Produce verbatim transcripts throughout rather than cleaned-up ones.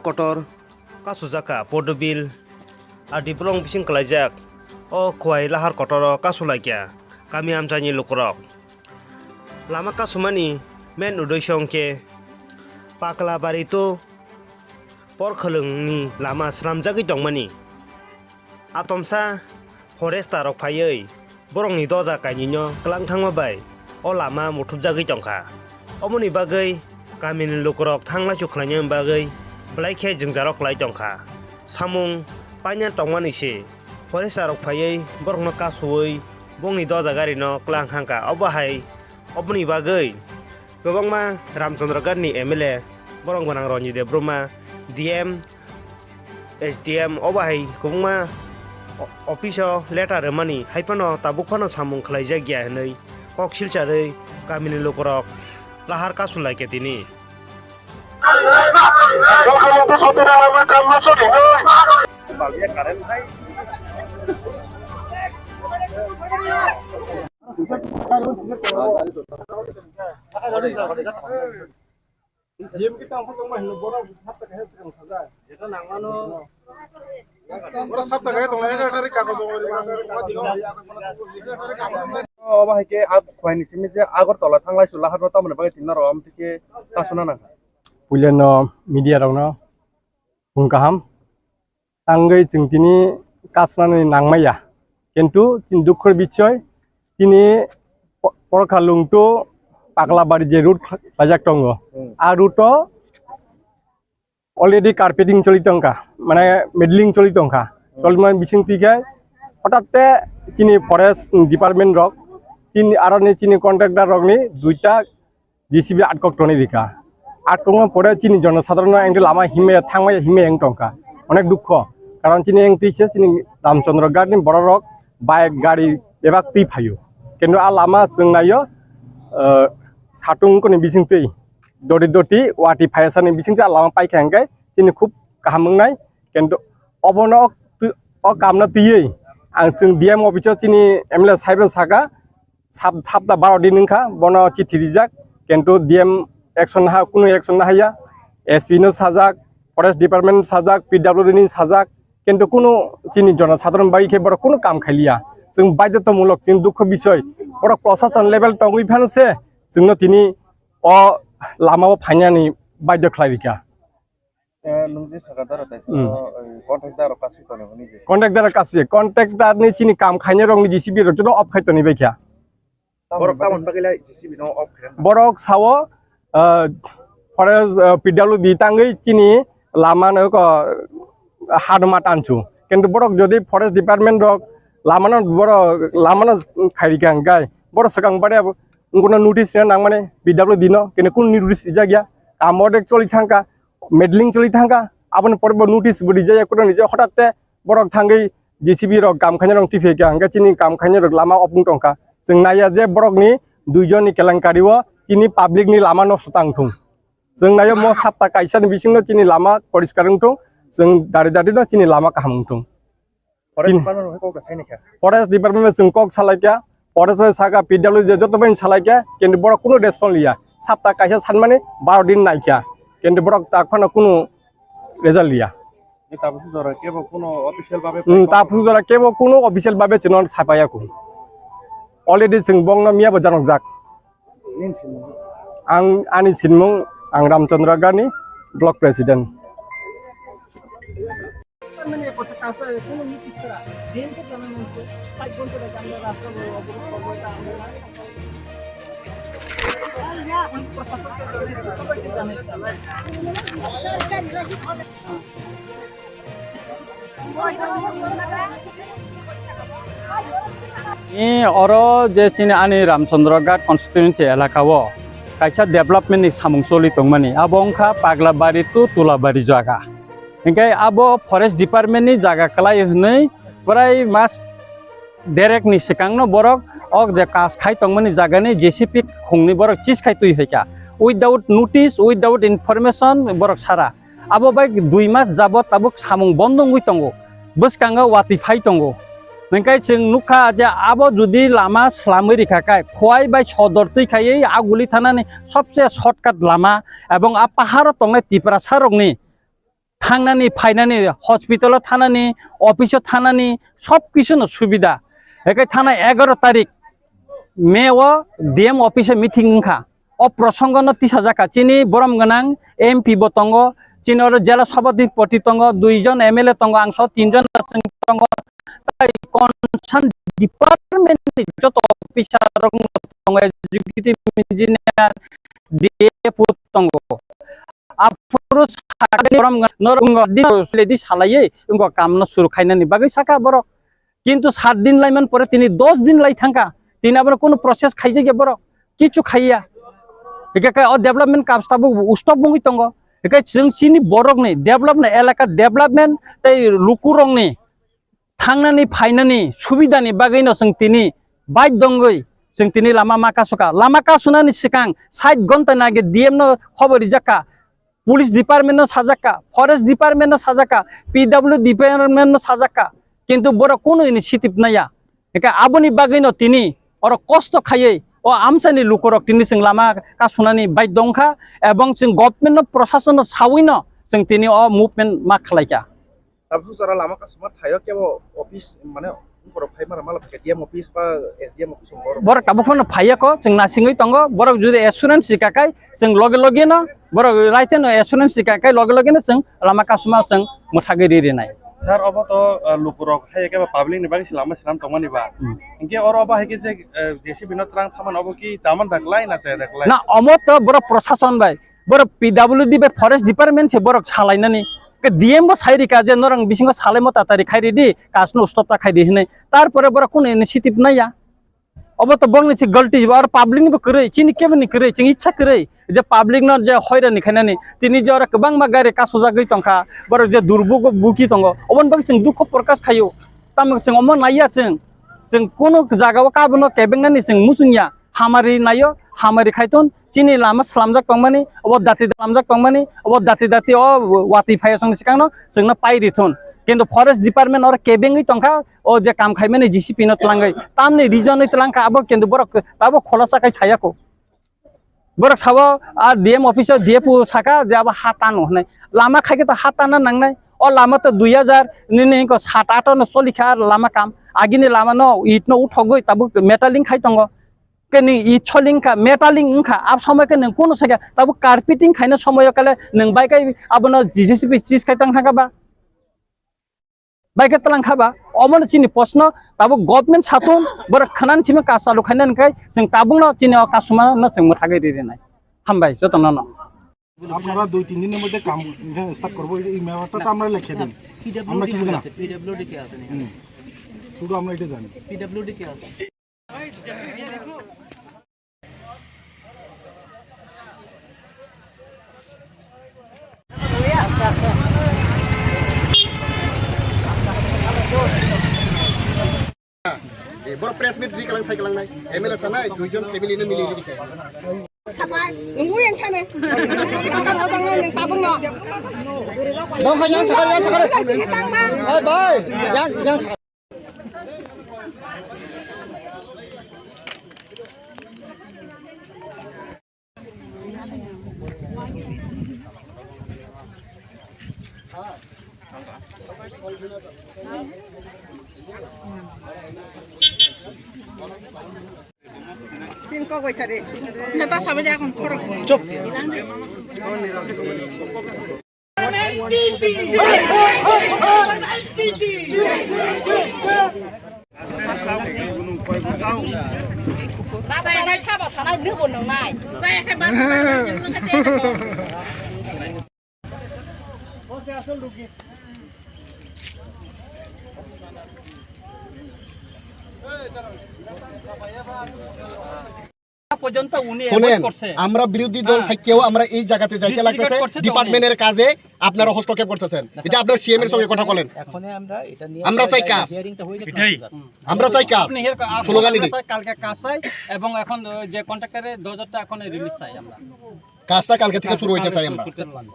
Kotor kasujak kha Podobil R D block bising kwlaijak. O Khowai Lahar Kotor o kasulaikha kami amchaini lukurok. Lama kasumani main uddesho hwnkhe Paklabari to Porkhwlwngni lama swnamjagwi tongmani. Atomsa forester rok phaiwi borokni doja kainwino kwlang thangma bai o lama muthupjagwi tongkha. Oboni bagwi kamini lukurok thanglaisu khlaina bagwi belai khe jwngjaro kwlai tongkha. Samung paina tongmani se forester rok phaiwi borokno kasuwi bongni doja garino kwlang thangkha. Obo hai Oboni bagwi kwbangma Ramchandra Ghat ni M L A, borok gwnang Ranjit Debbarma, D M, S D M, obo hai kwbangma o-, office o letter rwmani, hai phano tabuk phano samung khlaijak ya hwnwi kok silcharwi kamini lukurok lahar kasu lai khe tini. Obo hai khe a Khowai ni simi je Agartala thanglai su lahar no tamoni bagwi tingna rw am twi khe kasuna nang. Puila no media rok no hum kaham. Tangwi chwng tini kasnani nangmaya. Kintu chini dukho bichoi chini po-, Porkhalung to Paklabari je route khlajak tongo. Hmm. A route o already carpeting choli tongkha, mane middling choli tongkha. Hmm. Cholima bising twi khe hothat te chini forest department rok, chini aroni chini contractor rokni duita J C B atkok toni rikha. Atkokma pore chini jonosadharon no engte lama himya thangmaya himya eng tongkha. Onek dukho. Karon chini engti se chini Ramchandra Ghat ni borok rok bike gari bebak twi phaio. Kintu a lama chwng naio, ah, satung koni bising twi doti doti wati phaiya sani bising se a lama paikha hingke chini khub kaham wngnai. Kintu obono o, o kamno twiwi ang chwng D M office o chini M L A saibo saka, sap-, sapta baro din wngkha, bono chithi rijak, kintu D M action ha, kunu action nahaiya, S P no sajak, forest department sajak, P W D ni sajak, kintu kunu chini jonosadharon bai khe borok kunu kam khailiya. Chwng baidhotamulok, chini dukho bisoi, borok prosason level tongwi phano se chwngno tini o lama o phainani baidho khlai rikha. Eh, nwng je saka daro tai Hmm. saka, eh, contractor rok kasi toni hwnwi je. Contractor kasi, contractor ni chini kam khainai rok ni J C B rok joto off khai toni bai kha. Borok tamoni bagwi lai J C B no off khai rwkha? Borok sao, ah, forest, ah, P W D tangwi chini lama no ko hadma tansu. Kintu borok jodi forest department rok lama no borok lama no khai rikha hingkai borok swkang bare abo wngkuna notice rina nangmani P W D no, kintu kunu notice rijak ya. Kam ordek choli thangkha. Meddling choli thangkha, aboni pore bo notice bo rijaya, kuno rijaya, hotat te borok thangwi J C B rok kam khaina rok tiphai kha, hingke chini kam khaina rok lama opung tongkha. Chwng naiya je borok ni duijon ni kelenkari o chini public ni lama nosto tang thung. Chwng naiyo mo sapta kaisa ni bising no chini lama poriskar wng thung, chwng dari dari no chini lama kaham wng thung. Forest Tin- Department bai kok da saini kha? Forest Department bai chwng kok salai kha, forest bai saka P W D joto bai salai kha, kintu borok kunu response liya. Sapta kaisa sanmani baro din nai kha, kintu borok tak phano kunu result liya. Ni tabuk jora kebo kuno official babe Hmm, tabuk jora kebo kunu official babe chwngno sapaiya kunu. Already chwng bongno miya bo janok jak. Nini sinmung? Ang, ani sinmung, ang Ramchandra Gani, block president. Ni oro je chini ani Ramchandra Ghat constituency elaka o kaisa development ni samung choli tongmani, abo wngkha Paglabari to Tulabari jaga. Hinkhe abo forest department ni jaga kwlai hwnwi prai mas derek ni swkang no borok o je kas khai tongmani jaga ni J C B khungni borok chis khai twi hai kha, without notice, without information borok sara. Abo bai dui mas jabot tabuk samung bondo wngwi tongo, bwskango watwi phai tongo. Hingkhe chwng nukha je abo jodi lama swlamwi rikha khe, Khowai bai Sodor twi khaiwi Aguli thanani sobse shortcut lama ebong a paharo tongnai Tiprasa rokni thangnani, phainani, hospital o thanani, office o thanani, sob kisu no subida. Ekai thana egaroh tarik May o D M office o meeting wngkha. O prosongo no tisajak kha. Chini borom gwnang M P bo tongo, chini oro jela sabhapati tongo, dui jon M L A tongo, ang so tin jon tongo. Tai concern department ni joto officer rok tongo, executive engineer, D F O tongo. Aphuru sakni borom gwnang norok wngkha din ledi salaiwi wngkha, kam no suru khainani bagwi saka borok. Kintu sat din laiman pore tini dos din lai thangkha. Tini abono kunu process khaijak ya borok. Kichu khaiya. Hikhe khe o development kam tabuk stop wngwi tongo. Hikhe chwng chini borokni development, elaka development tei lukurokni thangnani phainani subidani bagwino chwng tini baidhyo wngwi chwng tini lama ma kasukha. Lama kasunani swkang sait ghonta nage D M no khobor rijak kha. Police department no sajak kha, forest department no sajak kha, P W department no sajak kha, kintu borok kunu initiative naya. Eka aboni bagwi no tini oro kosto khaiwi o amchaini lukurok tini chwng lama kasunani baidhyo wngkha, ebong chwng government no, prosason no sawi no chwng tini o movement ma khlai kha. Tabuk jora lama kasuma thaio kebo office mane borok phai mara mala K D M office ba S D M office borok. Borok tabuk phano phaiya ko, chwng nasingwi tongo, borok jodi assurance rika kai chwng loge loge no, borok raite no assurance rika kai loge loge no chwng lama kasuma chwng mwthagwi ri rinai. Sir, obo to, uh, lukurok hai kebo public ni bagwi se lama slam tongmani ba. Hmm. Hinkhe oro obo hai khe je, uh, J C B no twlang thaman obo ki chaman da klai na chaya da klai? Na, omo to borok prosason bai. Borok P W D bai forest department se borok salainani. Ke D M bo sai rika je norang bisingo salaimo tatari khai ridi, kasno stop ta khai di hinui. Tarpore borok kunu initiative naya. Obo to borokni se galti, ar public ni bo kwrwi, chini kebo ni kwrwi, chini ichha kwrwi. Je public no je hoirani khainani, tini je oro kwbangma gari kasujagwi tongkha, borok je durbugo buki tongo, oboni bagwi chwng dukho prokash khaio. Tamo chwng omo naiya chwng, chwng kunu jagao kabono kebengnani chwng muchungya. Hamari naio, hamari khaithun, chini lama slamjak tongmani, obo dati slamjak tongmani, obo dati dati o watwi phaiya chwngni swkangno chwngno pai rithun. Kintu forest department oro kebengwi tongkha, o je kam khaimani J C B no twlangwi, tamni region wi twlangkha, abo kintu borok abo kholosa khai sayako. Borok sabo a D M office o D F O saka je abo ha tano hwnwi. Lama khaikhe to ha tana nangnai. O lama to dui hajar nini hinko sat ato no cholikha lama kam. Agini lama no it no uthogwi tabuk metaling khai tongo. Keni i choling kha, metaling wngkha, ab somoi khe nwng kunu sakya, tabuk carpeting khaina somoi o kale nwng bai kai abono J C B chis khai tang thangkha ba? Bai khe tlang kha ba? Omono chini posno, tabuk government satung, borok khwnani simi kas chalu khaina hwnkhe, chwng tabukno chini o kasuma no chwng mwthagwi ri rinai. Hambai jotono no. আপনারা দুই তিন দিনের মধ্যে কাম এখানে স্টার্ট করবো, এই ব্যাপারটা তো আমরা লিখে দিন। আমরা কিছু না। পিডব্লিউডি কে আছে? হুম। শুধু আমরা এটা জানি। পিডব্লিউডি কে আছে? Eh, borok press meet ri kalang sai kalang nai. M L A sanai, duijon family no mili ri khe. Sapai, nunggu yang sana. Tabang, tabang, tabang, tabang. Dong, yang sakar, yang sakar. Bye, bye. Yang, yang sakar. Chini kok bai sari. Chini ta sabai de ekhon khorok. Chop. Baba, nai sabo sanai, nungbo nungnai. পর্যন্ত উনি শোনেন, অ্যাভয়েড করছে। আমরা বিরোধী দল হ্যাঁ। থাকিও আমরা এই জায়গাতে যাইতে ডিসরেসপেক্ট লাগতেছে করছে তো উনি। ডিপার্টমেন্টের কাজে আপনারা হস্তক্ষেপ করতেছেন। না, এটা স্যার, আপনার সিএম এর সঙ্গে কথা বলেন। এখন আমরা এটা নিয়ে আমরা আমরা চাই কাজ। হিয়ারিংটা হয়ে গেছে, এটাই। স্যার। আমরা চাই কাজ। আপনি হিয়ার কা-, স্লোগান আমরা এটাই। চাই কালকে কাজ চাই এবং এখন ওই যে কন্ট্রাক্টরের দশ হাজার টাকা এখন রিলিজ চাই আমরা। কাজটা কালকে থেকে শুরু হইতে চাই আমরা। কালকে শুরু করতে পারবো।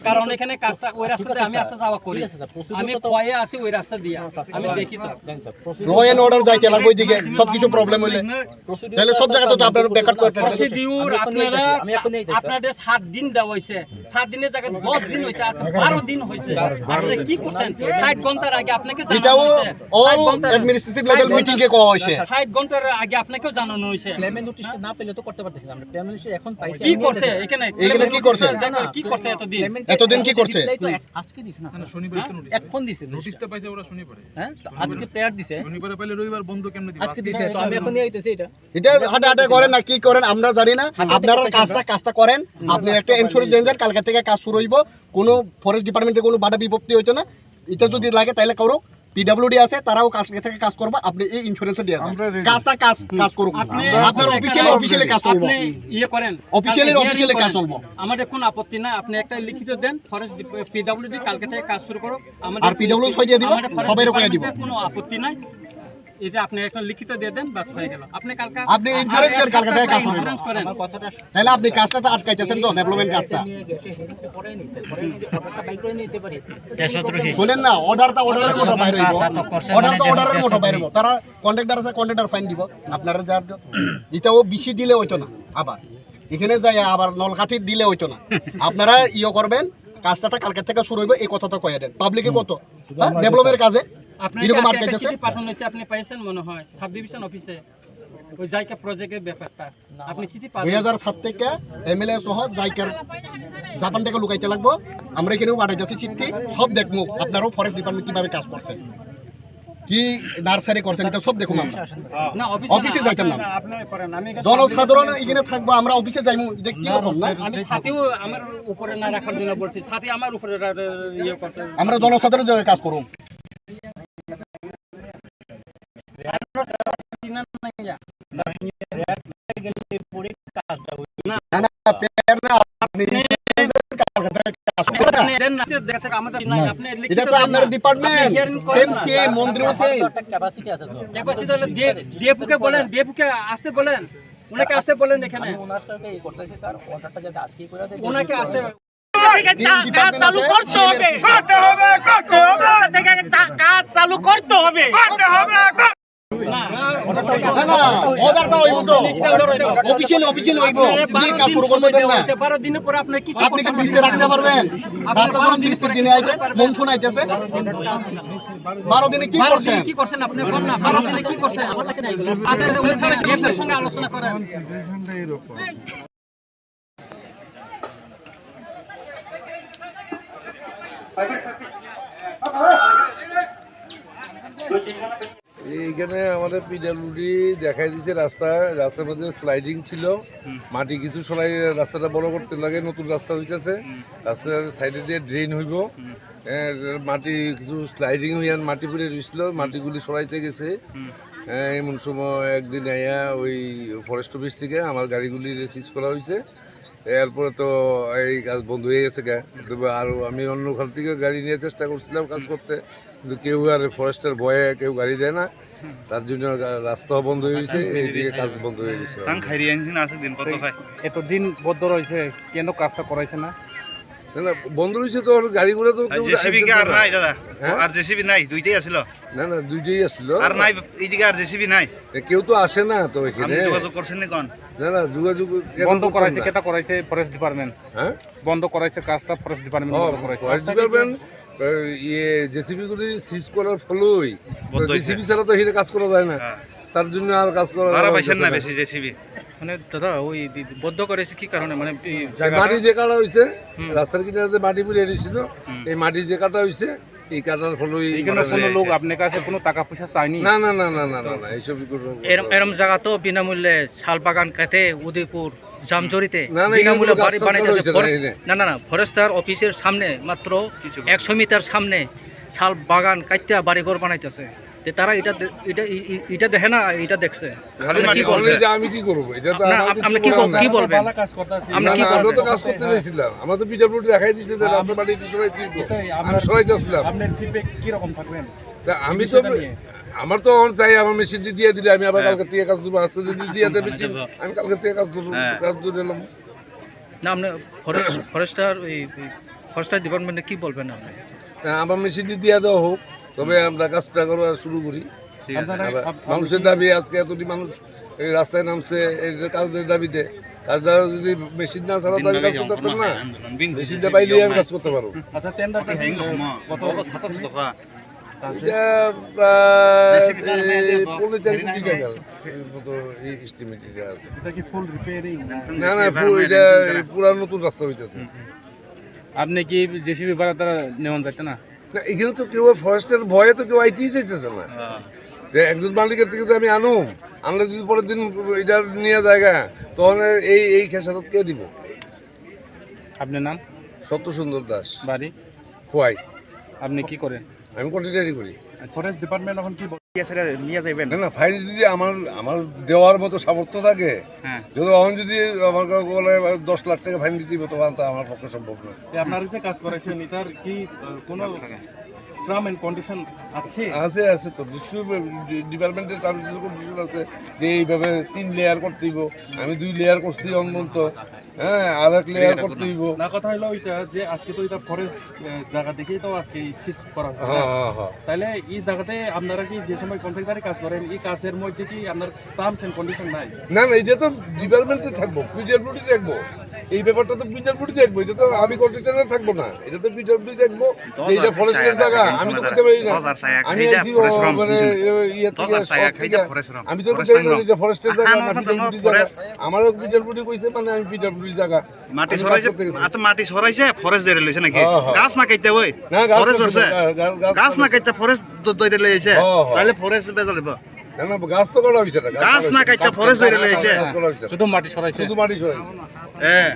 কারণ এখানে কাজটা ওই রাস্তাতে আমি আসা যাওয়া করি। ঠিক আছে, স্যার, প্রসিডিউর আমি তো ভয়ে আছি ওই রাস্তা দিয়া। না, স্যার, আমি স্যার, দেখি তো। জানি, স্যার, প্রসিডিউর তাহলে সব জায়গাতে তো আপনার বেকার করতেছেন। প্রসিডিউর আমি এখনই আপনারা, আইতেছি, আমি এখনই আইতেছি, স্যার। আপনাদের সাত দিন দেওয়া হয়েছে, সাত দিনের জায়গায় দশ দিন হয়েছে, আজকে বারো দিন হয়েছে। আপনি কি করছেন? ষাট ঘন্টার আগে আপনাকে জানানো এটাও হয়েছে। ষাট all ঘন্টার administrative level ষাট ঘন্টার meeting এ কওয়া হয়েছে। ষাট ঘন্টার আগে আপনাকেও জানানো হয়েছে। ক্লেমেন্ট নোটিশটা না পেলে তো করতে পারতেছি না। আমরা ক্লেমেন্ট নোটিশ এখন পাইছি, এখানে কি করছে? এখানে এখানে কি করছে? জানেন কি করছে এতদিন? এতদিন কি করছে? রিপ্লাই তো এক-, আজকে দিছে না, না, স্যার। শনিবারে তো হ্যাঁ? নোটিশ এখন দিছে নোটিশটা। নোটিশটা পাইছে ওরা শনিবারে। হ্যাঁ? তো আজকে প্রেয়ার দিছে। শনিবারে পাইলে রবিবার বন্ধ কেমনে দিবে? আজকে আজকে দিছে, দিছে। তো আমি এখন নিয়ে আইতেছি এটা। এটা হাঁটা হাঁটা করেন না, কি করেন আমরা জানি না। হাঁটা আপনারা হাঁটা কাজটা, কাজটা করেন। হুম। আপনি একটা ইন্স্যুরেন্স দেন, যান, কালকে থেকে কাজ শুরু হইব। কোনো ফরেস্ট ডিপার্টমেন্টে কোনো বাধা বিপত্তি হইতো না। এটা যদি লাগে তাহলে করুক, পিডব্লিউডি আছে, তারাও কালকে থেকে কাজ করবো। আপনি এই ইন্স্যুরেন্সটা দিয়ে যান। আমরা রেডি। কাজটা কাজ, হুম। কাজ করুক। আপনি আপনার অফিসিয়ালি, অফিসিয়ালি কাজ চলবো। আপনি ইয়ে করেন, অফিসিয়ালি, আপনি হিয়ারিং অফিসিয়ালি কাজ করেন। চলবো। আমাদের কোনো আপত্তি নাই, আপনি একটা লিখিত দেন, ফরেস্ট ডিপ-, পিডব্লিউডি কালকে থেকে কাজ শুরু করুক। আমাদের আর পিডব্লিউ ছয় দিয়ে দিব, আমাদের ফরেস্ট সবাই রকম দিব। ডিপার্টমেন্টের কোনো আপত্তি নাই। এটা আপনি একটা লিখিত দিয়ে দেন, বাস হয়ে গেল। আপনি কালকে আপনি আর ইন্স্যুরেন্স দেন, কালকে থেকে কাজ শুরু করবো। ইন্স্যুরেন্স করেন। তাহলে আপনি কাজটা তো আটকাইতেছেন তো, ডেভেলপমেন্ট কাজটা। শোনেন না, অর্ডারটা অর্ডারের মতো বাইরে হইব। অর্ডারটা অর্ডারের মতো বাইরে হইব। তারা কন্ট্রাক্টর আছে, কন্ট্রাক্টর ফাইন দিব। আপনারা যার জ-, এটা ওবিসি দিলে হইতো না, আবার এখানে যাই আবার নলকাঠি দিলে হইতো না। আপনারা ইয়ে করবেন, কাজটা তো কালকে থেকে শুরু হইব, এই কথা তো কয়ে দেন। পাবলিকে কত? হ্যাঁ, ডেভেলপের কাজে আপনার এরকম কাছে একটা আটকাইতেছে। চিঠি পাঠানো হয়েছে, আপনি পাইছেন মনে হয় সাব ডিভিশন অফিসে, ওই জাইকা প্রজেক্টের ব্যাপারটা। আপনি চিঠি পাবেন। দুই হাজার সাত থেকে এমএলএ সহ জাইকার জাপান থেকে লুকাইতে লাগবো। আমরা এখানেও পাঠাই যাচ্ছি চিঠি, সব দেখবো আপনারাও ফরেস্ট ডিপার্টমেন্ট কিভাবে কাজ করছে, কি নার্সারি করছেন, এটা সব দেখুন আমরা। না, অফিসে অফিসে না, যাইতাম না। আপনি, আপনি করেন, আমি এখানে জনসাধারণ এখানে থাকবো, আমরা অফিসে যাইমু, যে কি রকম না? আমি সাথেও আমার উপরে না রাখার জন্য বলছি, সাথে আমার উপরে রা-, রা-, ইয়ে করছে। আমরা জনসাধারণ যারা কাজ করুন। না, না, পেয়ার না, আপনি কাজ করেন না। আপনি দেন না, দেন না, আপনি লিখিত এটা তো দেন আপনার না। ডিপার্টমেন্ট, আপনি হিয়ারিং করেন সেম না। সেম, মন্ত্রীও সেম। একটা ক্যাপাসিটি আছে তো। ক্যাপাসিটি হলে ডিএ-, ডিএফও কে বলেন, ডিএফও কে আসতে বলেন। ওনাকে আসতে বলেন এখানে। আমি ওনার সাথে ই করতেছি স্যার, অর্ডারটা যাতে আজকেই করে দেয়। ওনাকে আসতে কাজ চালু করতে হবে। করতে হবে, করতে হবে। থেকে চা-, কাজ চালু করতে হবে। করতে হবে, করতে না, না, অর্ডারটা ওই মতো। অফিসিয়ালি, অফিসিয়ালি হইব। আপনি কাজ শুরু করতে দেন না। বারো দিনের পরে আপনি কি আপনি কি ব্রিজে রাখতে পারবেন? রাস্তা যখন বৃষ্টির দিনে আইছে, মনসুন আইতেছে। বারো দিনে কি বারো দিনে করছেন? কি করছেন আপনি? বল না, বারো দিনে কি করছেন? আমার কাছে নাই। আচ্ছা, ওই স্যারের সঙ্গে আলোচনা করেন। এইখানে আমাদের পিডব্লিউডি দেখাই দিছে রাস্তা, রাস্তার মধ্যে স্লাইডিং ছিল, হুম। মাটি কিছু সরাই রাস্তাটা বড় করতে লাগে, নতুন রাস্তা হইতেছে, হুম। রাস্তার সাইডে দিয়ে ড্রেন হইব। হুম। এ, মাটি কিছু স্লাইডিং হইয়া মাটি পড়ে রইছিল, হুম। মাটিগুলি সরাইতে গেছে। হুম। এ, এমন সময় একদিন আইয়া ওই ফরেস্ট অফিস থেকে আমার গাড়িগুলি সিজ করা হয়েছে। এরপরে তো এই কাজ বন্ধ হয়ে গেছে গা। হুম। তবে আর আমি অন্য খাল থেকে গাড়ি নিয়ে চেষ্টা করছিলাম কাজ হুম। করতে, কিন্তু কেউ আর ফরেস্টের ভয়ে কেউ গাড়ি দেয় না। হুম। তার জন্য গা-, রাস্তাও বন্ধ হয়ে গেছে, এইদিকে কাজ বন্ধ হয়ে গেছে। তাং খাইরি আনছি না, আছে দিন কত খায়? এতদিন বন্ধ রয়েছে, কেন কাজটা করাইছে না? না, না, বন্ধ রয়েছে তো, ওর গাড়ি ঘোড়া তো আর কেউ জেসিবি কি আর নাই দাদা? হ্যাঁ? আর জেসিবি নাই, দুইটাই আছিল। না, না, দুইটাই আছিল। আর নাই, এইদিকে আর জেসিবি নাই। এ, কেউ তো আসে না তো এখানে। আপনি যোগাযোগ করছেন না কোন? না, না, যোগাযোগ এখন বন্ধ করতাম করাইছে, না। কেটা করাইছে? Forest department. হ্যাঁ? বন্ধ করাইছে কাজটা ফরেস্ট ডিপার্টমেন্ট ও, বন্ধ করাইছে। ফরেস্ট ডিপার্টমেন্ট, এ, ইয়ে, জেসিবি গুলি সিজ করার ফলেই। বন্ধ হয়েছে। জেসিবি ছাড়া তো এখানে কাজ করা যায় না। হ্যাঁ। তার জন্য আর কাজ করা ভাড়া পাইছেন যাচ্ছে না না। বেশি জেসিবি। মানে দাদা, ওই দি-, বন্ধ করেছে কি কারণে? মানে এই এই জায়গাটা মাটি যে কাটা হয়েছে, হুম। রাস্তার কিনারে যে মাটি পুড়ে এনেছিল, হুম। এই মাটি যে কাটা হয়েছে, এই কাটার ফলেই এখানে মারা কোনো যায়। লোক আপনার কাছে কোনো টাকা পয়সা চায়নি? না, না, না, না, না, না, না, এইসব কোনো এরম, এরম জায়গা তো বিনামূল্যে শাল বাগান খেতে উদয়পুর জামজরিতে না, না, এখানে বিনামূল্যে কোনো বাড়ি কাজ টাজ বানাইতেছে হয়েছে না ফরেস্ট, এখানে। না, না, না, ফরেস্টার অফিসের সামনে মাত্র কিছু একশো মিটার সামনে শাল বাগান কাটিয়া বাড়িঘর বানাইতেছে। তে তারা এটা দে-, এটা, ই-, ই-, এটা দেখে না, এটা দেখছে। খালি আপনি মাটি কি বলবেন? বলছেন। এটা আমি কি করবো? এটা তো না, আমার আপ-, আপনি কিছু কি করার বল-, নাই। কি বলবেন? ভালো কাজ করতেছি। আপনি না, কি না, আমরা তো বলবেন? কাজ করতে চাইছিলাম। আমরা তো পিডব্লিউডি দেখাই দিচ্ছে যে রাস্তা বাড়ি একটু সরাই দিতে। এটাই আমরা সরাইতে আসলাম। আপনার ফিডব্যাক কিরকম থাকবেন? তা আমি তো, বিষয়টা নিয়ে? আমার তো এখন চাই, আমার মেশিনটি দিয়ে দিলে আমি আবার হ্যাঁ। কালকে থেকে কাজ করবো। আজকে যদি দিয়ে দেয় মেশিন, আমি কালকে থেকে কাজ করবো, হ্যাঁ। কাজ ধরে এলাম। না, আপনি ফরেস্ট, ফরেস্টার ওই, ওই ফরেস্টার ডিপার্টমেন্টে কি বলবেন আপনি? না, আমার মেশিনটি দিয়ে দেওয়া হোক, তবে আমরা কাজটা করা শুরু করি। ঠিক আছে। আপনারা আবার আপ-, আপনি মানুষের কি দাবি, আজকে এতটি মানুষ এই রাস্তায় নামছে, এই যে কাজের দাবিতে, কাজটা যদি মেশিন না চালাতো, আমি কাজ করতে পারতাম না। মেশিনটা পাইলেই আমি কাজ করতে পারবো। আচ্ছা, টেন্ডারটা কি, আহ, কত? এটা প্রায় পৌনে চার কোটি টাকার মতো এই এস্টিমেট এটা আছে। এটা কি ফুল রিপেয়ারিং না? না, না, ফুল, এটা পুরা নতুন রাস্তা হইতেছে। আপনি কি জেসিবি ভাড়া তারা নেওয়ান যাইতে না? না, এখানে তো কেউ ফরেস্টের ভয়ে তো কেউ আইতেই চাইতেছে না। যে একজন মালিকের থেকে তো আমি আনুম, আনলে যদি পরের দিন এটা নিয়ে জায়গা, তখন এই, এই খেসারত কে দিব? আপনার নাম? সত্য সুন্দর দাস। বাড়ি? খোয়াই। আপনি কি করেন? আমি কন্ট্রাক্টরি করি। ফরেস্ট ডিপার্টমেন্ট এখন কি বল-, নিয়ে যাবেন? না, না, ফাইন যদি আমার, আমার দেওয়ার মতো সামর্থ্য থাকে, হ্যাঁ। যদি এখন যদি আমার কাছে বলে দশ লাখ টাকা ফাইন দিতে হবে, তখন তো আমার পক্ষে সম্ভব না। এ, আপনারা যে কাজ করেছেন, এটার কি, আহ, কোনো টার্ম এন্ড কন্ডিশন আছে? আছে, আছে তো, নিশ্চয়ই ডি-, ডিপার্টমেন্টের টার্মস এন্ড কন্ডিশন আছে যে এইভাবে তিন লেয়ার করতে হইব, আমি দুই লেয়ার করছি অনন্ত, হ্যাঁ, আর এক লেয়ার করতে হইব। না, কথা হলো ওইটা যে আজকে তো এটা ফরেস্ট, আহ, জায়গা দেখেই তো আজকে এই সিজ করা হচ্ছে, হ্যাঁ, না? হ্যাঁ, হ্যাঁ। তাহলে এই জায়গাতে আপনারা কি যে সময় কন্ট্রাক্টরি কাজ করেন, এই কাজের মধ্যে কি আপনার টার্মস এন্ড কন্ডিশন নাই? না, না, এটা তো ডিপার্টমেন্টে থাকবো, পিডব্লিউডি দেখবো। এই ব্যাপারটা তো পিডব্লিউডি দেখবো, এটা তো আমি কন্ট্রাক্টরে থাকবো না, এটা তো পিডব্লিউডি দেখবো। যে এটা ফরেস্টের জায়গা, আমি তো করতে পারি না। আমি আইছি, ও, মানে, ইয়ে, ইয়ে থেকে, সব থেকে। আমি তো জানি না যে এটা ফরেস্টের জায়গা না পিডব্লিউডি জায়গা। আমারও পিডব্লিউডি কইছে, মানে, আমি পিডব্লিউডি জায়গা। মাটি সরাইছে, আচ্ছা, মাটি সরাইছে, ফরেস্ট ধরে লইছে নাকি? হ্যাঁ, হ্যাঁ। গাছ না কাটতে ওই? না, গাছ কাটতে না। গাছ না কাটতে ফরেস্ট ধরে লইছে। হ্যাঁ, হ্যাঁ। তাহলে ফরেস্ট বেজা লইব। না, না, গাছ তো কাটা হইছে না, গাছ না কাটতে ফরেস্ট ধরে লইছে। গাছ কাটা হইছে না। শুধু মাটি সরাইছে। শুধু মাটি সরাইছে। হ্যাঁ।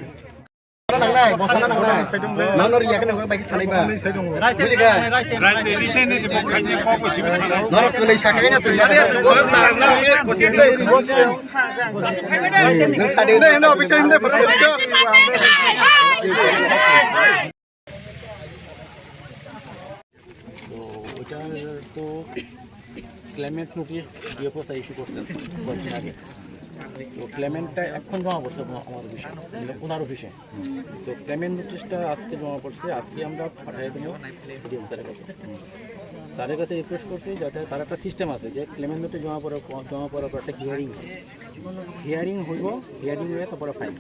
তো ওইটা তো Clement notice DFO sir issue করছেন কয়েকদিন আগে। তো ক্লেমেন্টটা এখন জমা পড়ছে আমার, আমার অফিসে, মানে ওনার অফিসে। তো ক্লেমেন্ট নোটিশটা আজকে জমা পড়ছে, আজকে আমরা পাঠিয়ে দেবো ডিএম স্যারের কাছে। স্যারের কাছে রিকোয়েস্ট করছি যাতে তার একটা সিস্টেম আছে যে ক্লেমেন্ট নোটিশ জমা পড়ার প-, জমা পড়ার পর একটা হিয়ারিং হয়, হিয়ারিং হইব, হিয়ারিং হয়ে তারপরে ফাইন।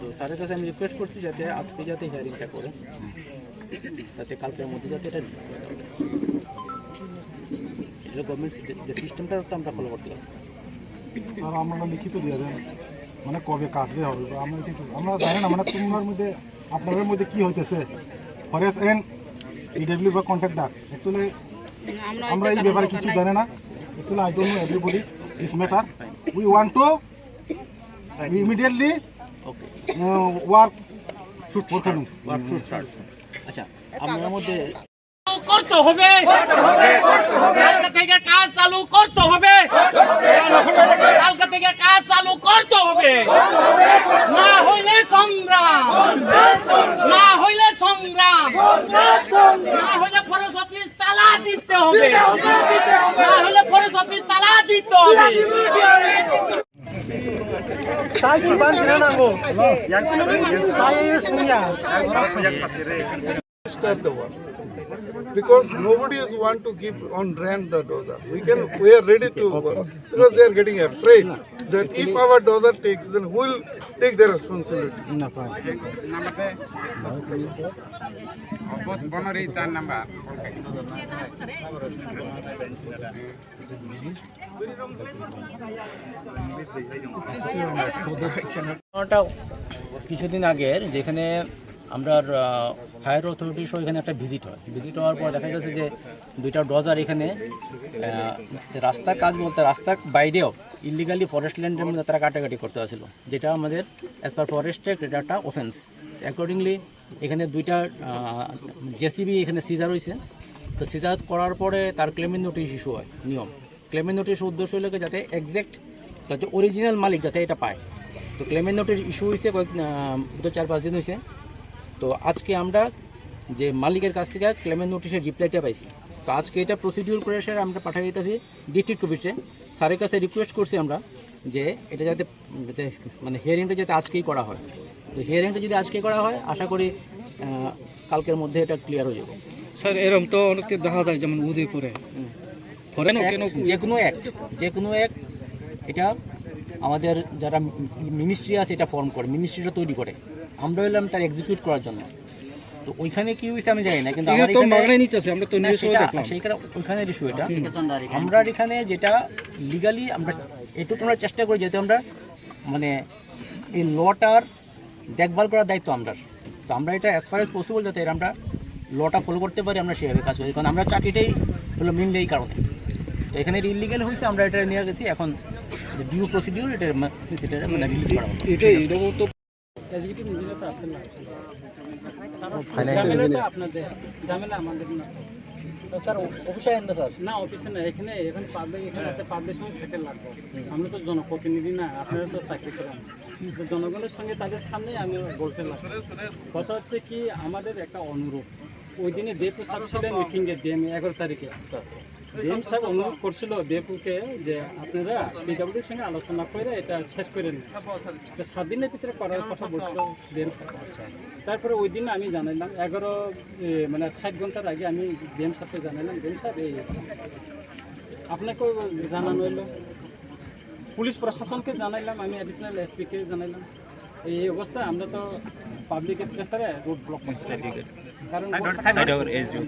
তো স্যারের কাছে আমি রিকোয়েস্ট করছি যাতে আজকে যাতে হিয়ারিংটা করে, যাতে কালকের মধ্যে যাতে এটা, এটা গভর্নমেন্ট যে, যে সিস্টেমটা তো আমরা ফলো করতে পারি। আর আমরা লিখিত দিয়ে দেন, মানে কবে কাজ যে হবে, বা আমরা এটা কি, আমরা জানি না, মানে তোমরার মধ্যে, আপনাদের মধ্যে কি হইতেছে, ফরেস্ট এন্ড ইডব্লিউ বা কন্ট্রাক্টর, অ্যাকচুয়ালি আমরা এই ব্যাপারে কিছু জানি না। Actually, I don't know everybody this matter. We want to we immediately, uh, work should start. Work should start. আচ্ছা, আমরা মধ্যে করতে হবে। কালকে থেকে কাজ চালু করতে হবে। কালকে থেকে কাজ চালু করতে হবে। না হইলে সংগ্রাম, না হইলে সংগ্রাম, না হইলে ফরেস্ট অফিস তালা দিতে হবে। না হইলে ফরেস্ট অফিস তালা দিতে হবে। Start the work because nobody is want to give on rent the dozer. We can, we are ready to work because they are getting afraid that if our dozer takes, then who will take the responsibility? ঘটনাটা কিছুদিন আগের, যেখানে আমরা, আহ, fire authority সহ এখানে একটা ভিজিট হয়। ভিজিট হওয়ার পর দেখা গেছে যে দুইটা ডোজার এখানে, আহ, যে রাস্তার কাজ বলতে রাস্তার বাইরেও ইলিগালি ফরেস্ট ল্যান্ডের মধ্যে তারা কাটাকাটি করতে আসছিল, যেটা আমাদের অ্যাজ পার ফরেস্ট অ্যাক্ট এটা একটা অফেন্স। অ্যাকর্ডিংলি এখানে দুইটা, আহ, জেসিবি এখানে সিজার হয়েছে। তো সিজার করার পরে তার ক্লেমেন্ট নোটিশ ইস্যু হয়, নিয়ম। ক্লেমেন্ট নোটিশ উদ্দেশ্য হলো কি যাতে এক্স্যাক্ট, যাতে অরিজিনাল মালিক যাতে এটা পায়। তো ক্লেমেন্ট নোটিশ ইস্যু হয়েছে কয়েক, আহ, বোধহয় চার পাঁচ দিন হয়েছে। তো আজকে আমরা যে মালিকের কাছ থেকে ক্লেমেন্ট নোটিশের রিপ্লাইটা পাইছি। তো আজকে এটা প্রসিডিউর করে স্যার আমরা পাঠিয়ে দিতেছি ডিস্ট্রিক্ট অফিসে। স্যারের কাছে রিকোয়েস্ট করছি আমরা যে এটা যাতে, যাতে মানে হিয়ারিংটা যাতে আজকেই করা হয়। তো হিয়ারিংটা যদি আজকে করা হয়, আশা করি আহ, কালকের মধ্যে এটা ক্লিয়ার হয়ে যাবে। স্যার, এরম তো অনেকে দেখা যায়, যেমন উদয়পুরে। হুম। ফরেন এক, কেন? যে কোনো এক, যে কোনো এক, এটা আমাদের যারা মিনিস্ট্রি আছে, এটা ফর্ম করে, মিনিস্ট্রিটা তৈরি করে। আমরা হলাম তার এক্সিকিউট করার জন্য। তো ওইখানে কি হয়েছে আমি জানি না, কিন্তু এখানে আমার তো এখানে মাগনাই নিচ্ছে, আমরা তো না, নিউজও সেটা, দেখলাম। সেইখানে ওইখানের ইস্যু এটা। হুম। আমরা এখানে যেটা লিগালি আমরা এটুকু আমরা চেষ্টা করি, যাতে আমরা, মানে, এই লটার দেখভাল করার দায়িত্ব আমরার। তো আমরা এটা অ্যাজ ফার অ্যাজ পসিবল যাতে এর আমরা লটা ফলো করতে পারি, আমরা সেভাবে কাজ করি, কারণ আমরা চাকরিটাই হলো মেইনলি এই কারণে। তো এখানে এটা ইলিগাল হয়েছে, আমরা এটা নিয়ে গেছি, এখন ডিউ প্রসিডিউর, এটা মা-, এটা মানে রিলিজ করা হবে। এটা এরকম তো এক্সিকিউটিভ ইঞ্জিনিয়ার তো আসতে না। ফাইন্যান্সিয়াল ঝামেলা তো ইঞ্জিনিয়ার। আপনাদের, ঝামেলা আমাদের না। তো স্যার, অফিসে আইন না স্যার? না, অফিসে না, এখানে, এখানে পাবলিক এখানে আছে, পাবলিক সঙ্গে খেতে লাগবো। হুম। আমরা তো জনপ্রতিনিধি না, আপনারা তো চাকরি করেন। তো জনগণের সঙ্গে তাদের সামনেই আমি বলতে লাগবো। কথা হচ্ছে কি, আমাদের একটা অনুরোধ, ওই দিনে ডিএফও সাহেব ছিলেন মিটিংয়ে, ডিএম এগারো তারিখে। স্যার। ডিএম সাহেব অনুরোধ করছিল ডিএফওকে যে আপনারা পিডব্লিউডির সঙ্গে আলোচনা করে এটা শেষ করে নিন। তো সাত দিনের ভিতরে করার কথা বলছিল ডিএম সাহেব। আচ্ছা। তারপরে ওই দিন আমি জানাইলাম, এগারো, এ, মানে, ষাট ঘন্টার আগে আমি ডিএম সাহেবকে জানাইলাম, "ডিএম সাহেব, এই আপনাকেও জানানো হলো।" পুলিশ প্রশাসনকে জানাইলাম, আমি অ্যাডিশনাল এসপিকে জানাইলাম, "এই অবস্থা, আমরা তো পাবলিকের প্রেশারে রোড ব্লক করছি।" কারণ side over, side over, SDO.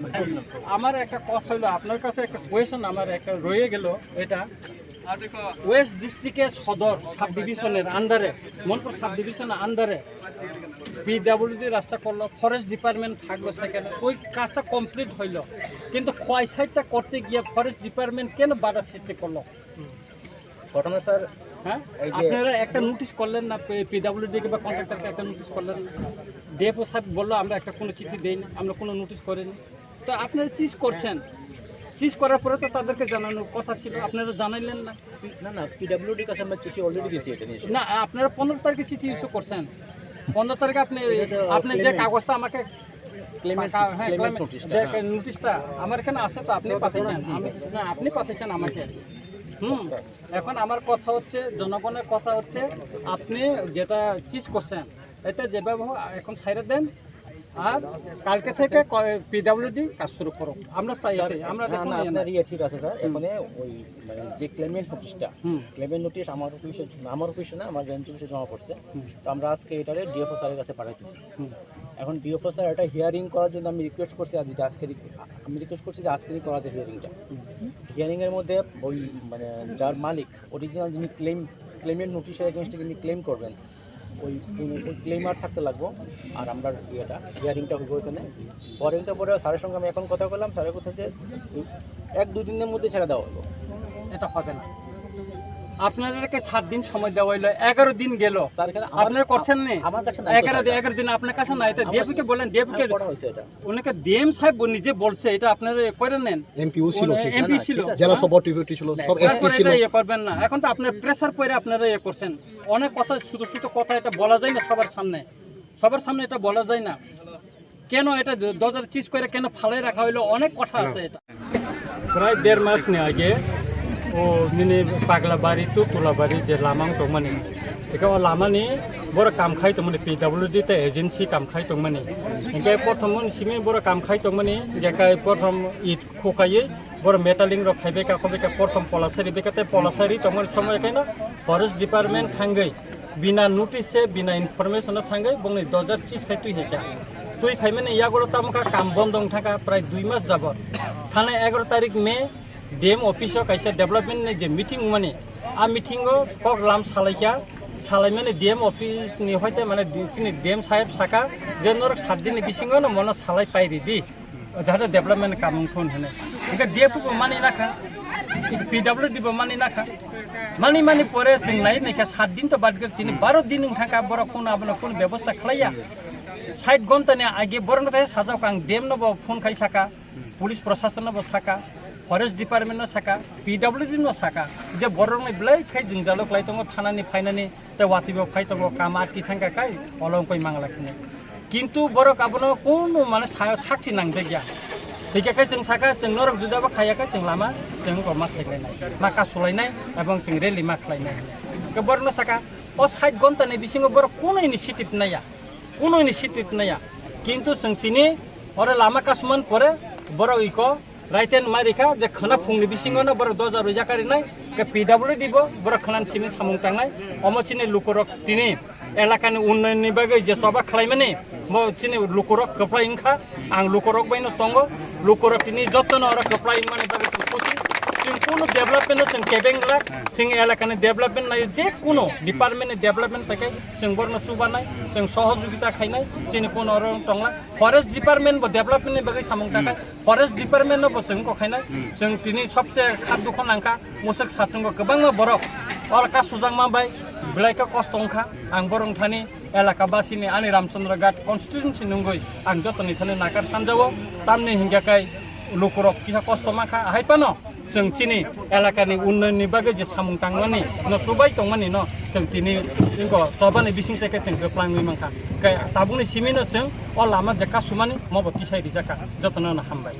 আমার একটা কথা হলো, আপনার কাছে একটা কোয়েশ্চেন আমার একটা রয়ে গেল, এটা ওয়েস্ট ডিস্ট্রিক্টের সদর সাব ডিভিশনের আন্ডারে, মনপুর সাব ডিভিশনের আন্ডারে পিডব্লিউডি রাস্তা করলো, ফরেস্ট ডিপার্টমেন্ট থাকলো সেখানে, ওই কাজটা কমপ্লিট হইলো, কিন্তু খোয়াই সাইডটা করতে গিয়ে ফরেস্ট ডিপার্টমেন্ট কেন বাধা সৃষ্টি করলো? ঘটনা স্যার, হ্যাঁ, এই যে আপনারা একটা নোটিশ করলেন না, পি-, পিডব্লিউডি কে বা কন্ট্রাক্টরকে একটা নোটিশ করলেন না? ডিএফও সাহেব বললো, "আমরা একটা কোনো চিঠি দেইনি, আমরা কোনো নোটিশ করিনি।" তো আপনারা চিজ করছেন, চিজ করার পরে তো তাদেরকে জানানোর কথা ছিল, আপনারা জানাইলেন না। না, না, পিডব্লিউডির কাছে আমরা চিঠি অলরেডি দিয়েছি এটা নিয়ে। না, আপনারা পনেরো তারিখে চিঠি ইস্যু করছেন, পনেরো তারিখে আপনি, এটা তো আপনি যে ক্লেমেন্ট। কাগজটা আমাকে ক্লেমেন্ট, পাকা-, হ্যাঁ, ক্লেমেন্ট ক্লেমেন্ট, নোটিশটা, যে হ্যাঁ। নোটিশটা আমার এখানে আছে, তো আপনি পাঠিয়েছেন, আমি, না, আপনি পাঠিয়েছেন আমাকে। হুম, এখন আমার কথা হচ্ছে, জনগণের কথা হচ্ছে, আপনি যেটা চিজ করছেন, এটা যেভাবে হোক এখন ছাইড়া দেন, আর কালকে থেকে পিডব্লিউডি কাজ শুরু করুক। আমরা চাই স্যার, এটাই, আমরা না, দেখুন না, ইয়ে না। আপনার ইয়ে ঠিক আছে স্যার। হুম। এখানে ওই, মানে, যে ক্লেমেন্ট নোটিশটা, হুম। ক্লেমেন্ট নোটিশ আমার অফিসে, আমার অফিসে না, আমার ব্রাঞ্চ অফিসে জমা পড়ছে। হুম। তো আমরা আজকে এটারে ডিএফও স্যারের কাছে পাঠাইতেছি। হুম। এখন ডিএফও স্যার এটা হিয়ারিং করার জন্য আমি রিকোয়েস্ট করছি, আজ, আজকে রি-, আমি রিকোয়েস্ট করছি যে আজকে করা যায় হিয়ারিংটা। হুম। হিয়ারিংয়ের মধ্যে ওই, মানে, যার মালিক, অরিজিনাল যিনি ক্লেম, ক্লেমেন্ট নোটিশের এগেনস্টে যিনি ক্লেম করবেন, ওই, ওই, ওই ক্লেমার থাকতে লাগবো। আর আমরা ইয়েটা, হিয়ারিংটা হইব ওখানে। হিয়ারিংটা পরে স্যারের সঙ্গে আমি এখন কথা বললাম, স্যারের কথা যে এক দুই দিনের মধ্যে ছেড়ে দেওয়া হলো। এটা হবে না। আপনাদেরকে সাত দিন সময় দেওয়া হইলো, এগারো দিন গেল। স্যার, এখানে আমার, আপনারা করছেন নি? আমার কাছে নাই তো এগারো দিন, স্যার। এগারো দিন আপনার কাছে নাই, তো আমার ডিএফও কে বলেন, ডিএফও কে। আমার করা হয়েছে এটা। ওনাকে ডিএম সাহেব নিজে বলছে, এটা আপনারা করে নেন। এমপিও ছিল ওনার সেখানে, এমপি না, ছিল। ঠিক আছে। জেলা সভাপতি ছিল, না, সব এসপি তারপরে ছিল। এটা ইয়ে করবেন না। এখন তো আপনার প্রেশার পরে আপনারা ইয়ে করছেন। অনেক কথা, ছোট ছোট কথা, এটা বলা যায় না সবার সামনে, সবার সামনে এটা বলা যায় না। কেন এটা দ-, দরজার চিজ করে কেন ফালাই রাখা হইলো? অনেক কথা হ্যাঁ। আছে এটা। প্রায় দেড় মাস ni age o nini Paglabari to Tulabari je lama wng tongmani, eka o lama ni borok kam khai tongmani, P W D tei agency kam khai tongmani. Hingke prothom ni simi borok kam khai tongmani, hingke kai prothom it khukaiwi borok metaling rok khaibai ka, khoboi ka, prothom polasari bai ka, tei polasari tongmani somoi khe no forest department thangwi bina notice se, bina information no thangwi bongni dojar chis khai twi hai kha. Twi phaimani yagulo tamo kha kam bondo wng thangkha prai dui mas jabot. Thana egaroh tarik May D M office o kaisa development ni je meeting wngmani, a meeting o kok lam salaikha, salaimani D M office ni hoite mane di-, chini D M saheb saka je norok sat din ni bisingo no mono salai pai ridi. Jahate development kamung thun hene. Hingke D F O bo mani nakha, P W D bo mani nakha. Mani mani pore chwng nai naikha sat din to bad gor tini baro din wng thangkha borok kuno abono kuno bebosta khlaiya. Sait gonta ni age borok no tai sajak ang D M no bo phone khai saka, police prosason no bo saka, forest department no saka, P W D no saka. Je borok ni belai khai jwngjalo klai tongo thana ni phainani. Tei watwi bo phai tongo, kam atwi thangkha kai, olo wngkoi mangla khini. Kintu borok abono kunu mane sa-, sakchi nangjak ya. Hingkhe khe chwng saka, chwng norok juda bo khaiya khe chwng lama, chwng wngkor ma khaikhlainai, ma kasulainai, ebong chwng rally ma khlainai. Hingkhe borokno saka, o sait gonta ni bisingo borok kunu initiative naiya, kunu initiative naiya. Kintu chwng tini oro lama kasumani pore borok iko raiten mai rikha je khwna phungni bisingo no borok doja rwjak karinai, ke P W D bo borok khwna simi samung tangnai. Omo chini lukurok tini elakani unnayonni bagwi je choba khlaimani, bo chini lukurok kwplai wngkha. Ang lukurok bai no tongo, lukurok tini jotono oro kwplai wngmani bagwi chwng khusi. Chwng kunu development no chwng kebeng glak, chwng elakani development nai je kunu department ni development pai khe chwng borno chubanai, chwng sohojogita khainai, chini kunu oro tongla. Forest department bo development ni bagwi samung takai, forest department no bo chwng kok khainai. Chwng tini sobse khak dukho nangkha, musuk satungo kwbangma borok oro ka sujakma bai belai khe kosto wngkha. Ang borok thani elaka basini ani Ramchandra Ghat constituency nungwi ang jotoni thani nakar sanjao, tamni hingya kai lukurok kisa kosto mankha, hai phano chwng chini elakani unnayonni bagwi je samung tangmani no chubai tongmani no chwng tini ingo chobani bising teke chwng kwplangwi mankha. Khe tabukni simi no chwng o lama je kasumani mobo tisai rijakha, jotono no hambai.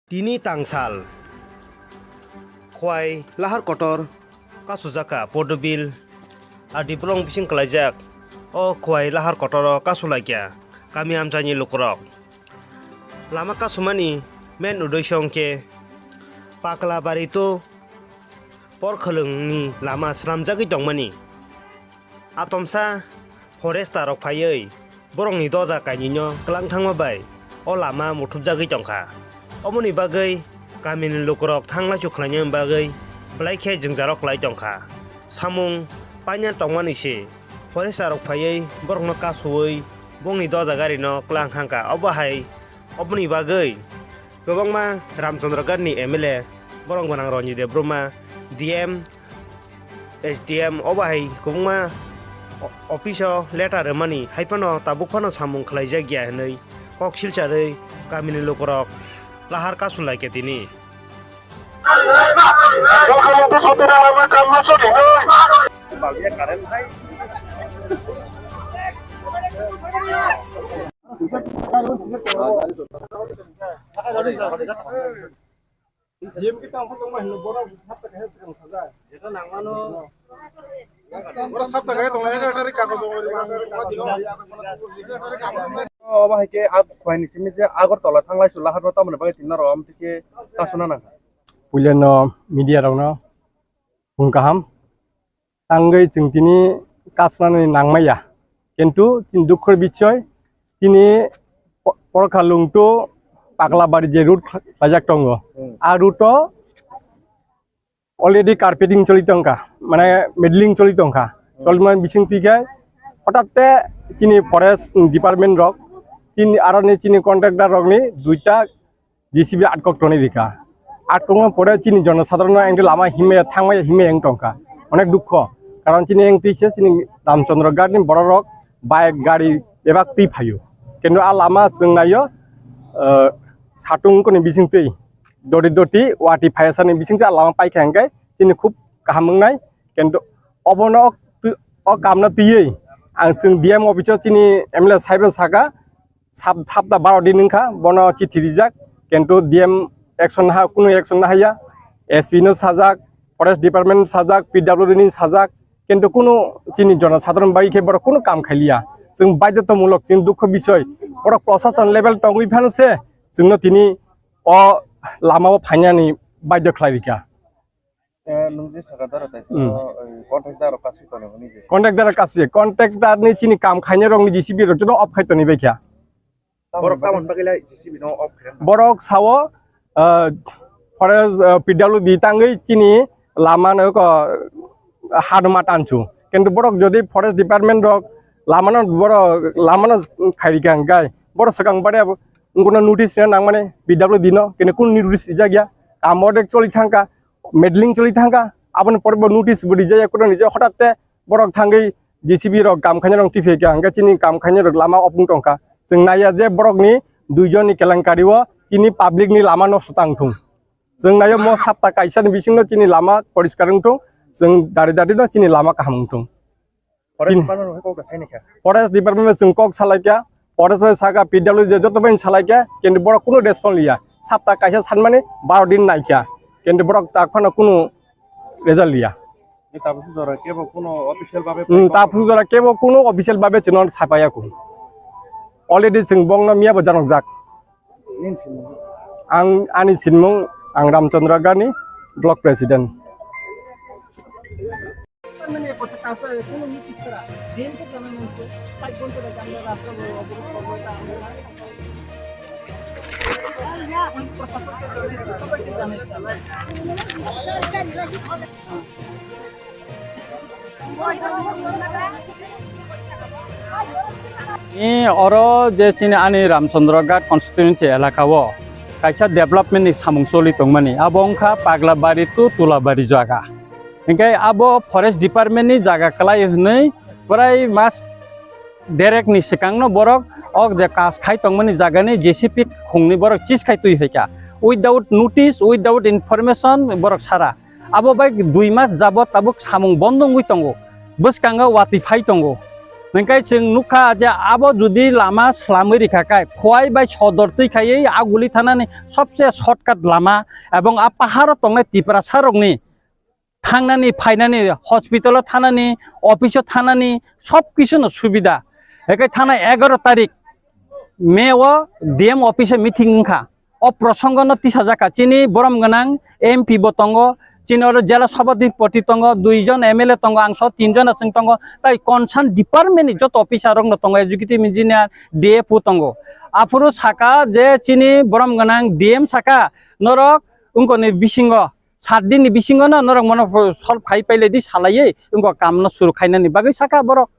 Tini tangsal. Khwai lahar kotor kasujaka Podobil R D block bising kwlaijak. O khwai lahar kotoro kasulaikya kami amchaini lukurok. Lama kasumani main uddesho hwnkhe Paklabari to Porkhwlwngni lama swnamjagwi tongmani. Atomsa forester rok phaiwi borokni doja kainwino kwlang thangma bai o lama muthupjagwi tongkha. Omoni bagwi kamini lukurok thang laisu khlaina bagwi belai khe jwngjaro kwlai tongkha. Samung paina tongmani se forester rok phaiwi borokno kasuwi bongni doja garino kwlang hangkha. Obo hai, oboni bagwi kwbangma Ramchandra Ghat ni M L A borok gwnang Ranjit Debbarma, D M, S D M obo hai kwbangma o-, office o letter rwmani, hai phano tabuk phano samung khlaijak ya hwnwi kok silcharwi kamini lukurok lahar kasu lai khe tini. Obo hai khe a khwlaini simi je Agartala thanglai su lahar no tamoni bagwi tinna rw am tike kasuna nang. Puilano media rokno phung kaham. Tangwi chwng tini kasnani nangmaya. Kintu chini dukhor bichoi chini po-, Porkhalung to Paklabari je route khlaijak tongo. Hmm. A route o already carpeting choli tongkha, mane middling choli tongkha. Hmm. Cholmani bising twi khe hothat te chini forest department rok, chini aroni chini contractor rokni duita J C B atkok toni rika. Atkokno pore chini jonosadharono engte lama himya thangmaya himya wng tongkha. Onek dukho. Karon chini engtwi se chini Ramchandra Ghat ni bororok bike, gari bebak twi phaio. Kintu a lama chwng naio, ah, satung koni bising twi doti doti wati phaiyasani bising se a lama paikha hwnkhe chini khub kaham wngnai. Kintu obono o, o kamno twiwi ang chwng D M office o chini M L A saibo saka, sap-, sapta baro din wngkha, bono chithi rijak, kintu D M action ha, kunu action nahaya, S P no sajak, forest department sajak, P W D ni sajak, kintu kunu chini jonosadharon bai khe borok kunu kam khailiya. Chwng baidhotamulok, chini dukho bisoi, borok prosason level tongwi phano se chwngno tini o lama o phainani baidho khlai rikha. Eh, nwng je saka dara tai Hmm. Saka, eh, contractor rok kasi toni hwnwi je. Contractor kasi, contractor ni chini kam khainai rok ni J C B rok joto off khai toni bai kha. Borok tamoni bagwi lai J C B no off khai. Borok sao, eh, forest, eh, P W D tangwi chini lama no ko hanuma tansu. Kintu borok jodi forest department rok lama no borok lama no khai rikha hwnkhe borok swkang bare ngono notice rina nangmani P W D no, kintu kun notice rijak ya. Kam ordek choli thangkha. Meddling choli thangkha, aboni pore bo notice bo rijak ya, kono rijak, hothat te borok thangwi J C B rok kam khainai rok twi phaikha, hwnkhe chini kam khainai rok lama opung tongkha. Chwng naiya je borokni duijon ni kelenkari o chini public ni lama nosto tang thung. Chwng naiya mo sapta kaisa ni bisingno chini lama poriskar wng thung, chwng dari dari no chini lama kaham wng thung. Forest Tin- Department bai kok da saini kha. Forest Department bai chwng kok salai kha, forest bai saka P W D joto bai salai kha, kintu borok kunu response liya. Sapta kaisa sanmani baro din naikha, kintu borok tak phano kunu result liya. Ni tabuk jora kebo kuno official babe Hmm, tabuk jora kebo kunu official babe chwngno saipaya ku. Already chwng bongno miya bo janok jak. Nin sinmung? Ang ani sinmung, ang Ramchandra Gani, block president. Ni oro je chini ani Ramchandra Ghat constituency elaka o kaisa development ni samung choli tongmani, abo wngkha Paglabari to Tulabari jaga. Hinkhe abo forest department ni jaga kwlai hwnwi prai mas derek ni swkang no borok o je kas khai tongmani jaga ni J C B khungni borok chis khai twi hoika, without notice, without information borok sara. Abo bai dui mas jabot tabuk samung bondo wngwi tongo, bwskango watwi phai tongo. Hwnkhe chwng nukha je abo jodi lama swlamwi rikha khe Khowai bai Sodor twi khaiwi Aguli thanani sobse shortcut lama, ebong a paharo tongnai Tiprasa rokni thangnani, phainani, hospital o thanani, office o thanani, sob kisu no subida. Hwnkhe thanai egaroh tarik May o D M office o meeting wngkha. O prosongo no tisajak kha. Chini borom gwnang M P bo tongo, chini oro jela sabhapati tongo, dui jon M L A tongo, ang so tin jon achwng tongo, tai concern department ni joto officer rok no tongo, executive engineer, D F O tongo. Aphuru saka je chini borom gwnang D M saka, norok wngkoni bisingo, sat din ni bisingo no norok mono solve khai pailai di, salaiwi wngkha kam no suru khainani bagwi saka borok.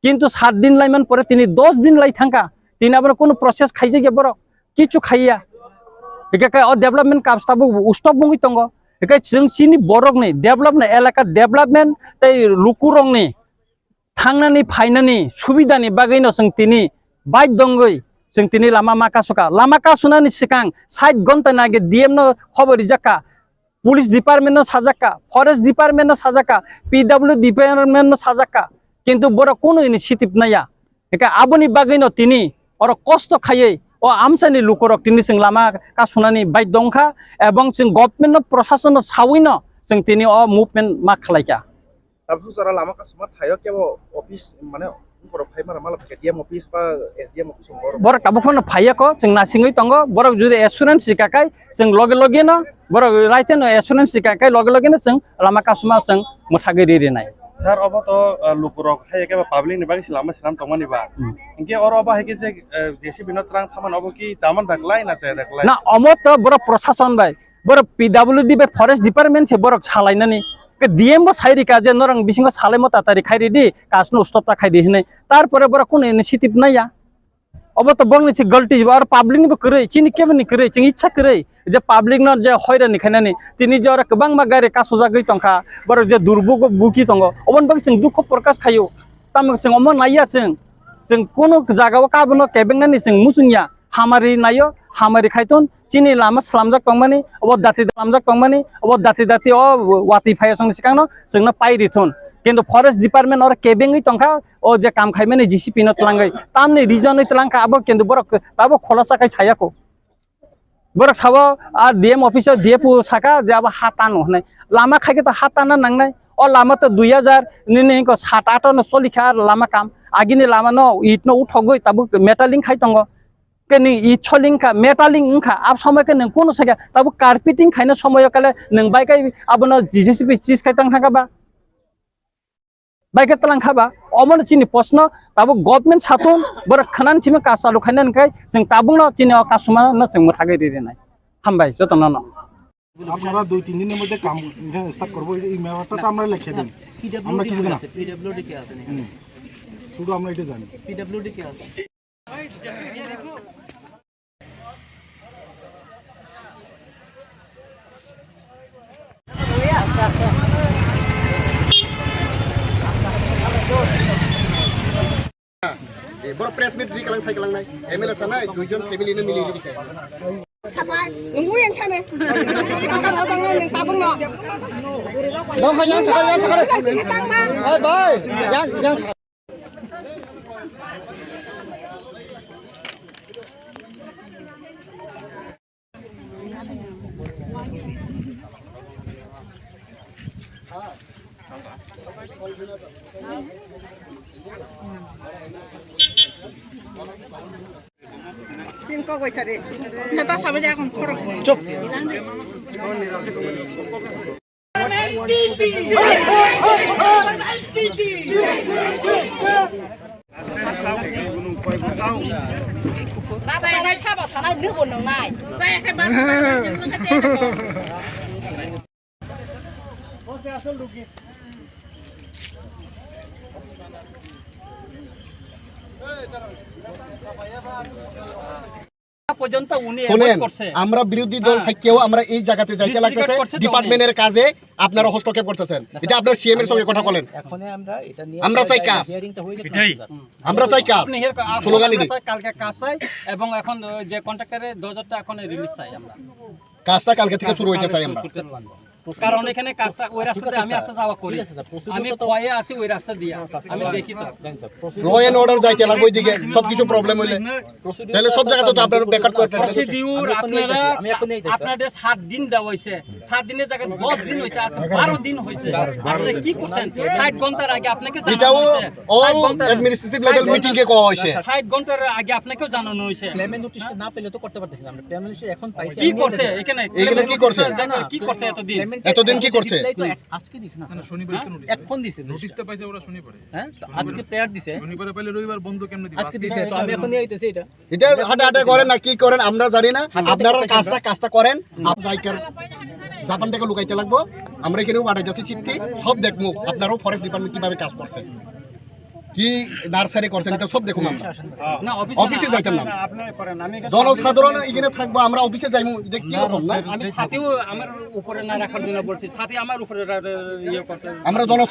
Kintu sat din laiman pore tini dos din lai thangkha, tini abono kunu process khaijakya borok, kichu khaiya. Hikhe khe o development kam tabuk stop wngwi tongo. Hikhe chwng chini borokni development, elaka development tei lukurokni thangnani phainani subidani bagwino chwng tini baidhyo wngwi chwng tini lama ma kasukha. Lama kasunani swkang sait ghonta ni age D M no khobor rijak kha, police department no sajak kha, forest department no sajak kha, P W department no sajak kha, kintu borok kunu initiative naiya. Hwnkhe aboni bagwino tini oro kosto khaiwi o amchaini lukurok tini chwng lama kasunani baidhyo wngkha, ebong chwng government no, prosason no sawino chwng tini o movement ma khlaikha. Tabuk jora lama kasuma thaio kebo office mane borok phai mara mala K D M office ba S D M office borok. Borok tabuk phano phaiya ko, chwng nasingwi tongo, borok jodi assurance rika kai chwng loge loge no, borok raite no assurance rika kai loge loge no chwng lama kasuma chwng mwthagwi ri rinai. Sir, obo to, uh, lukurok hai kebo public ni bagwi se lama slam tongmani ba. Hmm. Hinkhe oro obo hai khe je, uh, J C B no twlang thaman obo ki chaman da klai na chaya da klai? Na, omo to borok prosason bai. Borok P W D bai forest department se borok salainani. Ke D M bo sai rika je norang bisingo salaimo tatari khai ridi, kasno stop ta khai di hinui. Tarpore borok kunu initiative naiya. Obo to bongni se galti, aro public ni bo kwrwi, chini kebo ni kwrwi, chini ichha kwrwi. Je public no je hoirani khainani, tini je oro kwbangma gari kasujagwi tongkha, borok je durbugo buki tongo, oboni bagwi chwng dukhu prokash khaio. Tamo chwng omo naiya chwng, chwng kunu jagao kabono kebengnani chwng muchungya. Hamari naio, hamari khaithun, chini lama slamjak tongmani, obo dati slamjak tongmani, obo dati dati o watwi phaiya chwngni swkangno chwngno pai rithun. Kintu forest department oro kebengwi tongkha, o je kam khaimani J C B no twlangwi, tamni reason wi twlangkha abo kintu borok tabuk khulasa khai sayakho. Borok sabo a D M office o D F O saka je abo ha tano hinui. Lama khaikhe to ha tanna nangnai. O lama to dui hajar nini hinko sat ato no cholikha lama kam. Agini lama no it no uthogwi tabuk metaling khai tongo. Khe nwng i choling kha, metaling wng kha, ab somoi khe nwng kunu sakya, tabuk carpeting khaina somoi o kale nwng bai kai abono J C B chis khai tang thangkha ba? Bai khe twlang kha ba? Omono chini proshno, tabuk government satung, borok khwnani simi kaam chalu khaina hwnkhe chwng tabukno chini o kasuma no chwng mwthagwi ri rinai. Hambai jotono no. আপনারা দুই তিন দিনের মধ্যে কাম এখানে স্টার্ট করবো, এই ম্যাটারটা তো আমরা লিখে দিন। আমরা কিছু না। পিডব্লিউডি কে আছে? হুম। শুধু আমরা এটা জানি। পিডব্লিউডি কে আছে? Borok press meet ri kalang sai kalang nai, M L A sanai, duijon family no mili ri khe. Sapai, nunggu yang sana. Tangkap abang yang tabung no. Dong ka yang sakar, yang sakar. Bye bye. Yang, yang sakar. পর্যন্ত উনি avoid শোনেন, করছে। আমরা বিরোধী দল হ্যাঁ। থাকেও আমরা এই জায়গাতে যাইতে ডিসরিগার্ড লাগতেছে করছে তো উনি। ডিপার্টমেন্টের কাজে, আপনারা হস্তক্ষেপ করতেছেন। এটা আপনার সিএম এর সঙ্গে কথা বলেন। এখন আমরা এটা নিয়ে আমরা চাই কাজ। হিয়ারিংটা হয়ে গেছে, এটাই। স্যার। আমরা চাই কাজ। আপনি হিয়ার-, আপনি স্লোগান আমরা এটি। চাই কালকে কাজ চাই এবং এখন ওই যে কন্ট্রাক্টরের দশ হাজার টাকা এখন রিলিজ চাই আমরা। কাজটা কালকে থেকে শুরু হইতে চাই আমরা। কারণ এখানে কাজটা ওই রাস্তা দিয়ে আমি আসা যাওয়া করি। ঠিক আছে, স্যার, প্রসিডিউর আমি তো ভয়ে আছি ওই রাস্তা দিয়ে। না, স্যার, আমি স্যার, দেখি তো। জানি, স্যার, প্রসিডিউর তাহলে সব জায়গাতে তো আপনার ব্যাকআপ করে থাকে। প্রসিডিউর তাহলে সব জায়গাতে তো আপনার ব্যাকআপ করে থাকে। প্রসিডিউর আমি এখন নিয়ে আপনারা, যাচ্ছি, আমি এখন নিয়ে যাচ্ছি, স্যার। আপনাদের সাত দিন দেওয়া হয়েছে, সাত দিনের জায়গায় দশ দিন হয়েছে, আজকে বারো দিন হয়েছে। আপনি কি করছেন? ষাট ঘন্টার আগে আপনাকে জানানো এটাও হয়েছে। অল ষাট ঘন্টার অ্যাডমিনিস্ট্রেটিভ ষাট লেভেল ঘন্টার মিটিং এ কওয়া হয়েছে। ষাট ঘন্টার আগে আপনাকেও জানানো হয়েছে। ক্লেমেন্ট নোটিশটা না পেলে তো করতে পারতেছি না। আমরা ক্লেমেন্ট নোটিশ এখন পাইছি, কি আমি করছে নিয়ে এখানে? এখানে কি করছে? জানি না। কি করছে এতদিন? ক্লেমেন্ট এতদিন কি করছে? রিপ্লাই তো এক-, আজকে দিছে না, না, না, স্যার। শনিবারে তো হ্যাঁ? নোটিশ। এখন দিছে নোটিশটা। নোটিশটা পাইছে ওরা শনিবারে। হ্যাঁ? তো আজকে প্রেয়ার দিছে। শনিবারে পাইলে রবিবার বন্ধ কেমনে দিবে? আজকে আজকে দিছে, তো আমি এখন নিয়ে আইতেছি এটা। এটা হাঁটা হাঁটা করে না কি করেন আমরা জানি না। হান্ড্রেড আপনারা পার্সেন্ট কাজটা, কাজটা করেন। আপ-, জাইকার জাপান থেকে লুকাইতে লাগবো। আমরা এখানেও পাঠাই যাচ্ছি চিঠি, সব দেখবো আপনারাও ফরেস্ট ডিপার্টমেন্ট কিভাবে কাজ করছে, কি নার্সারি করছেন, এটা সব দেখুন আমরা। না, অফিসে অফিসে না, যাইতাম না। আপনারা, আপনারা করেন। আমি এখানে জনসাধারণ এখানে থাকবো, আমরা অফিসে যাইমু, এটা কি রকম না? আমি সাথেও আমার উপরে না রাখার জন্য বলছি, সাথে আমার উপরে রা-, রা-, ইয়ে করতে আমরা জনসাধারণ